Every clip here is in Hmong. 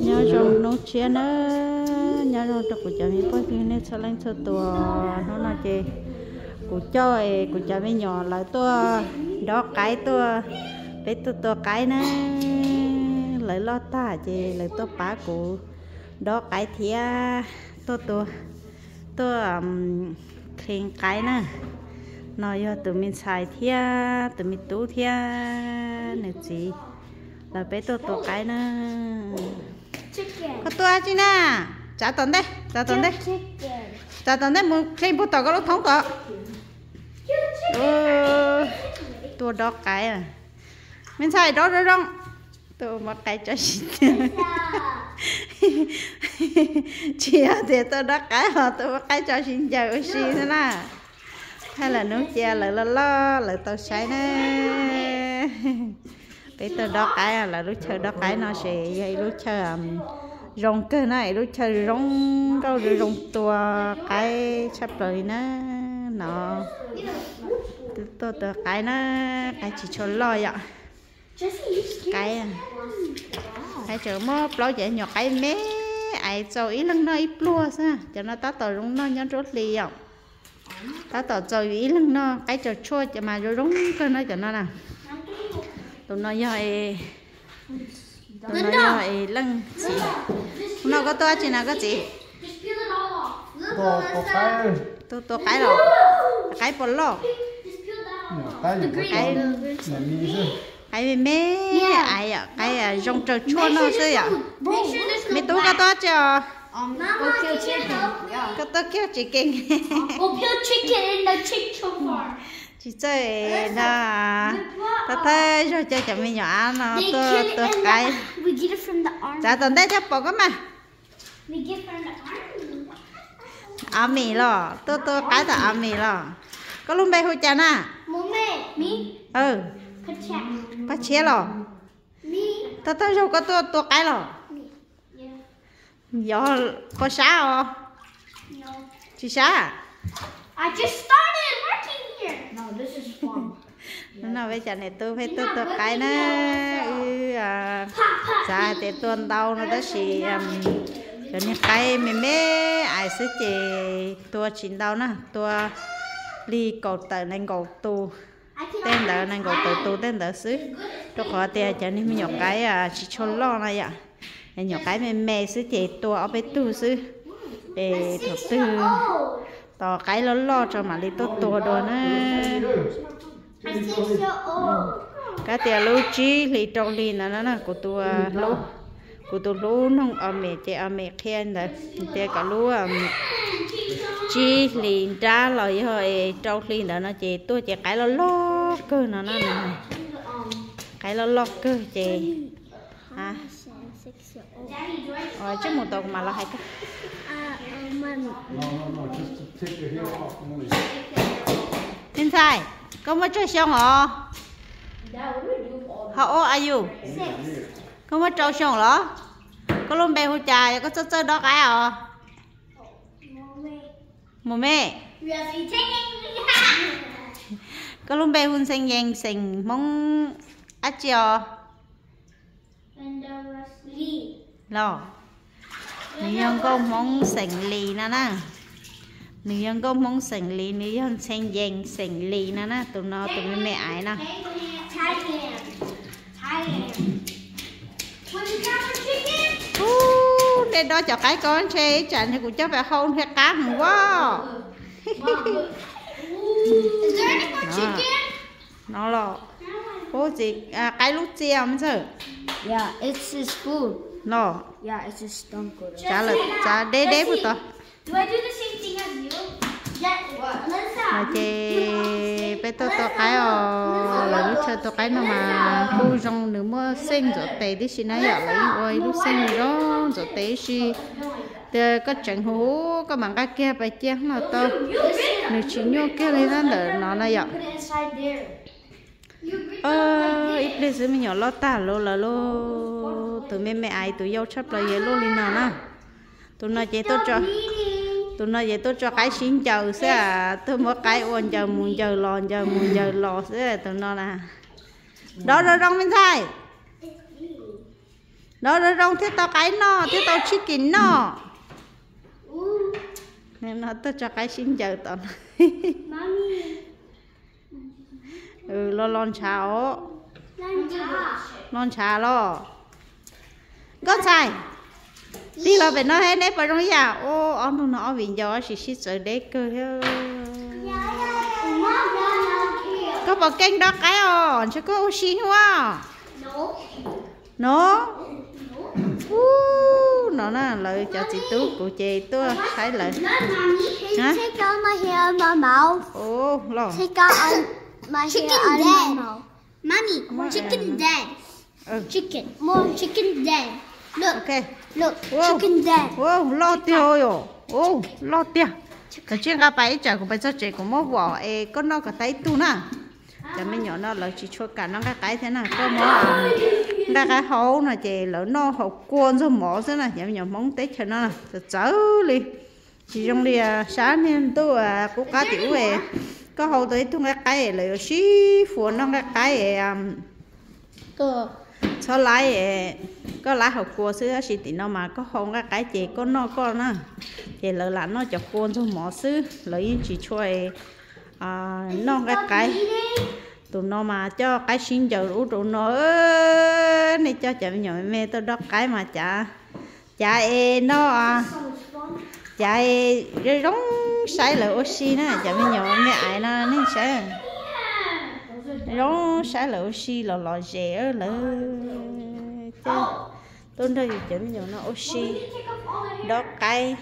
Nyob zoo hnub tshiab nawb, nyob zoo rau kuv cov me phooj ywg nej txhua leej txhua tus. Hnub no ces kuv coj kuv cov me nyuam lawv tuaj dob qaib tuaj, peb tuaj tua qaib na. Lawv loj tag ces lawv tuaj pab kuv dob qaib thiab tuaj tua, tuaj clean qaib na. No yog tus me ntxhais thiab tus me tub thiab nws txiv, lawv peb tuaj tua qaib na. Koj tuaj tsi na? Tsav tom ntej, tsav tom ntej, tsav tom ntej mus clean puag tom koj lub thoob tod. Tuaj dob qaib, me ntxhais dob zoo zoo. Tuaj muab qaib tso sib ncaws. Tsis yog tias tuaj dob qaib os, tuaj muab qaib tso sib ncaws ua si xwb na. Thaij lawm hnub cia lawv loj loj lawv tau saib na. Peb tuaj dob qaib, lawv lub chaw dob qaib no ces yog ib lub chaw zoo kawg na, ib lub chaw zoo nkauj zoo zoo tua qaib tshaj plaws li na. No tuaj tua qaib na, qaib tsis tshua loj yom. Qaib, qaib tseem muab plaub cov nyuam qaib me me aiv txaus ib leeg noj ib pluag xwb. Cov no tab tom zoo noj nyob nruab hli yom. Tab tom txaus yus ib leeg noj, qaib tsaus tshuaj mas zoo zoo kawg no cov no na. Tus no yog, tus no yog leej txiv. Hnub no koj tuaj tsi na koj txiv? Tuaj tua qaib los? Qaib puas loj? Qaib me me, qaib zoo tsaus tshuaj noj xwb yom. Me tub koj tuaj tsi os? Koj tuaj kiag tsis keej. Tsis txawj na, thawj thawj zaug coj cov me nyuam av no tuaj tua qaib. Tsav tom ntej thiab pom koj mas. Av mis los, tuaj tua qaib tom av mis los. Koj lub npe hu cas na? Paj Tshiab los? Thawj thawj zaug koj tuaj tua qaib los? Yog, koj sab os? Tsis sab. No peb cov niam tub peb tuaj tua qaib na, wb xav hais tias tua ntau no tab sis cov niag qaib me me aiv xwb ces tua tsis ntau na, tua li kaum tawm nees nkaum tus. Tej ntawd nees nkaum tawm tus tej ntawd xwb, rau qhov tias cov niag me nyuam qaib tsis tshua loj na yom. Nyuam qaib me me xwb ces tua ob peb tug xwb. Es thaum twg tos qaib loj loj tso mam li tuaj tua dua na. Kav tias lub tsib hlis rau hlis ntawd no na, kuv tus, kuv tus hlub noog Omem ces Omem qhia ntawd tias kom lub tsib hlis nrab los yog rau hlis ntawd no ces tuaj ces qaib loj loj kawg no na. Qaib loj loj kawg ces tsij mus tau kuv mam los hais koj. Me ntxhais, koj muaj tsawg xyoo os? How old are you? Koj muaj rau xyoo los? Koj lub npe hu cas, yog koj txawj txawj dob qaib os? Mus me. Koj lub npe hu Ntxhee Yees, xeem Hmoob dab tsi os? Los, nws yog nkauj Hmoob xeem Lis no na. Nws yog nkauj Hmoob xeem Lis, nws yog Ntxhee Yees xeem Lis no na, tus no tus me me aiv no. Ub, nej dob cov qaib ko ntshe ib tsam ntshe kuv coj pem hau ntshe qab heev as. No los, ub, txiv, qaib lub txiaj me ntxawg. No, txav deb deb puag tod. No ces peb tuaj tua qaib os, lawv lub chaw tua qaib no mas kuj zoo, nws muaj xeej ntxuav tes tib si na yom, lawv yeej ua ib lub xeej zoo ntxuav tes tib si. Tias koj tseev huv huv koj mam nqa kiag pais cia no tau, nws tsis nyuaj kiag li ntawm no na yom. Ib pliag xwb me nyuam loj tag lawm, lawv lub, tus me me aiv tus yau tshaj plaws yog luaj li no na. Tus no ces tuaj tso, tus no ces tuaj tso qaib sib ncaws xwb, tuaj muab qaib ua ncaws mus ncaws los ncaws mus ncaws los xwb tus no na. Dob zoo zoo me ntxhais. Nov zoo zoo thiaj tau qaib noj thiaj tau chicken noj. No tuaj tso qaib sib ncaws tom no. Los los ntshav os. Los ntshav los. Nkauj Ntxhais, tig los pem no thiab neb puas zoo ib yam? Ob tug no ob viv ncaus sib sib txawv deb kawg thiab. Koj puas keej dob qaib os? Ntshe koj ua si ua. No, ub, no na, lawv cov txiv tub kuv ces tuaj saib lawv. Chicken den. Mommy, chicken den. Chicken. More chicken den. Look, look, chicken den. Ua loj tiag os. Ua loj tiag. Kav tsij nqa pais ib tsam kuv pais txog tsev kuv muab vom es koj noj kom tag ib tug na. Cov me nyuam no lawv tsis tshua kam noj nqaij qaib thiab na, koj muab nqaij qaib hau no ces lawv noj haus kua ntxuag mov xwb na, cov me nyuam Hmoob teb chaws no txawv txawv li. Tsis zoo li sab niag ntuj qub qab tim ub, koj hau tau ib tug nqaij qaib lawv yuav sib fuas noj nqaij qaib. Txhob laib, koj laib haus kua xwb, tab sis tim no mas koj hau nqaij qaib ces koj noj koj na, ces lawv lam noj cov kua ntxuag mov xwb, lawv yeej tsis tshua noj nqaij qaib. Tus no mas coj qaib sib ncaws ub rau no, nej coj cov me nyuam me me tuaj dob qaib mas cav, cav es no, cav es zoo zoo saib lawv ua si na, cov me nyuam me aiv no nej saib, zoo saib lawv ua si los lom zem lawv tuaj nrog yus cov me nyuam no ua si dob qaib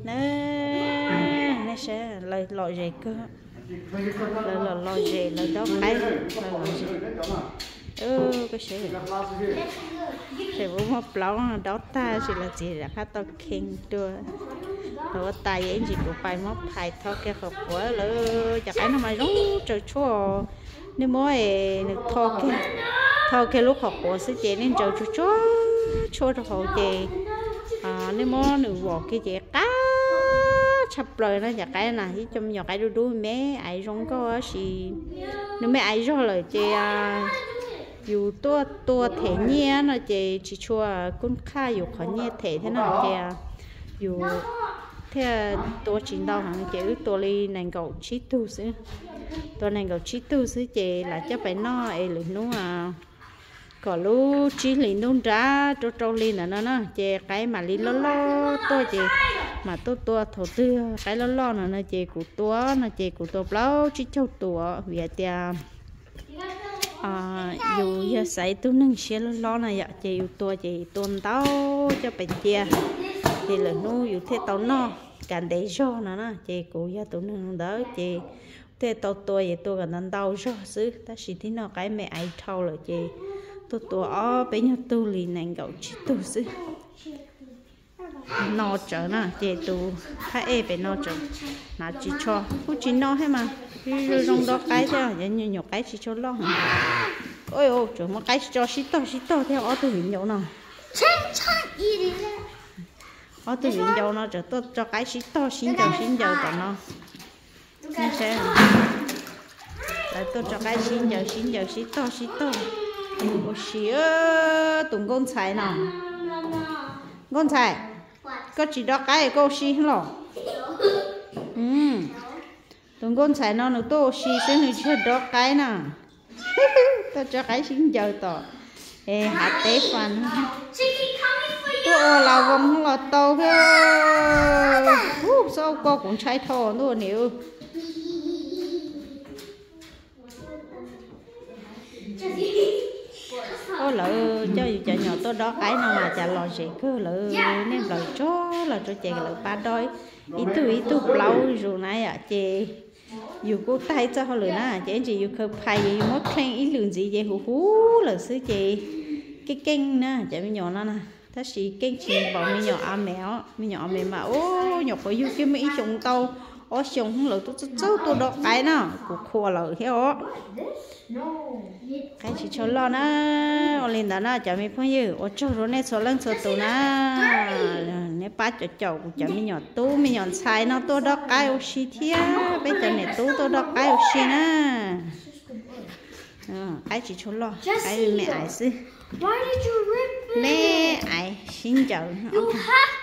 na. Nej saib lawv lom zem kawg, lawv los lom zem, lawv dob qaib, lawv lom zem. Koj saib, tseem muaj plaub dob tag sis lawv txiv rov qab tau khee dua. Lawv ua tas yog ib ntsis kuv pais muab phais tho kiag qhov quav lawm. Cov qaib no mas zoo tsaws tshuaj, nej muab nws tho kiag, tho kiag lub qhov quav xwb ces nej ntsaws tsuag tsuag tshuaj rau hauv ces nej muab nws vom kiag ces qab tshaj plaws no. Cov qaib na ib co me nyuam qaib dub dub me aiv zoo nkauj tab sis nws me aiv zog lawm ces yus tuaj tua them nyiaj no ces tsis tshua kub qhaj yus qhov nyiaj them thiab no ces yus thiaj tua tsis ntau heev ces wb tua li nees nkaum tsib tug xwb. Tua nees nkaum tsib tug xwb ces lam coj pais noj es lwm hnub kom lub tsib hlis ntuj nrab rau rau hli ntawd no na ces qaib mam li loj loj tuaj ces mam tuaj tua. Thaum twg qaib loj loj no no ces kuv tua no ces kuv tua plaub tsib caug tus vim hais tias yus yog xaiv tug neeg siab loj hlob na yom ces yus tua ces tua ntau coj pais cia ces lwm hnub yus thiaj tau noj kav ntev zog no na ces kuv yog tus neeg ntawd ces thiaj tau tua es tua kom ntau ntau zog xwb tab sis tib no qaib me aiv dhau lawm ces tuaj tua ob peb nyuag tug li nees nkaum tsib tug xwb. No tsawv na ces tus phab ej pem no tsawv hnav tsis tsho kuj tsis no thiab mas zoo zoo dob qaib thiab, nyuam qaib tsis tshua loj heev. Tsuas muab qaib tso sib tog sib tog thiab ob tug viv ncaus no. Ob tug viv ncaus no tseem tuaj tso qaib sib tog sib ncaws sib ncaws tom no. Lawv tuaj tso qaib sib ncaws sib ncaws sib tog sib tog ua si. Tus nkauj ntxhais no, nkauj ntxhais, koj tsis dob qaib koj ua si los? Tus nkauj ntxhais no nws tuaj ua si xwb nws tsis yog dob qaib na. Tuaj tso qaib sib ncaws tom hav teb fas no. Tuaj ua las voos los tau thiab. Ub, txhob ua koj kuv ntshai dhau ntuj niam. Ua lawv coj yus cov nyom tuaj dob qaib no mas cas lom zem kawg, lawv niaj nplawm tsuag los tsuag ces lawv pab dob ib tug ib tug plaub zus na yom ces yus kuj tag ib txoj hauj lwm na ces ib ntsis yus khaws phais ces yus muab kheej ib lwm ntxiv ces huv huv lawm xwb ces keej keej na cov me nyuam no na. Tab sis keej tsis npaum me nyuam a me os, me nyuam a me mas ub nyuam qhuav yug kiag muaj ib xyoos ntau ob xyoos lawv tuaj txawj txawj tuaj dob qaib na, kuv qhuas lawm thiab os. Qaib tsis tshua loj na. Ua li ntawd na cov me phooj ywg, ua tsaug rau nej txhua leej txhua tus na. Nej pab caum caum kuv cov me nyuam tub me nyuam ntxhais no tuaj dob qaib ua si thiab peb cov niam tub tuaj dob qaib ua si na. Qaib tsis tshua loj, qaib me me aiv xwb. Why did you rip it? Neb ais sib ncaws. You have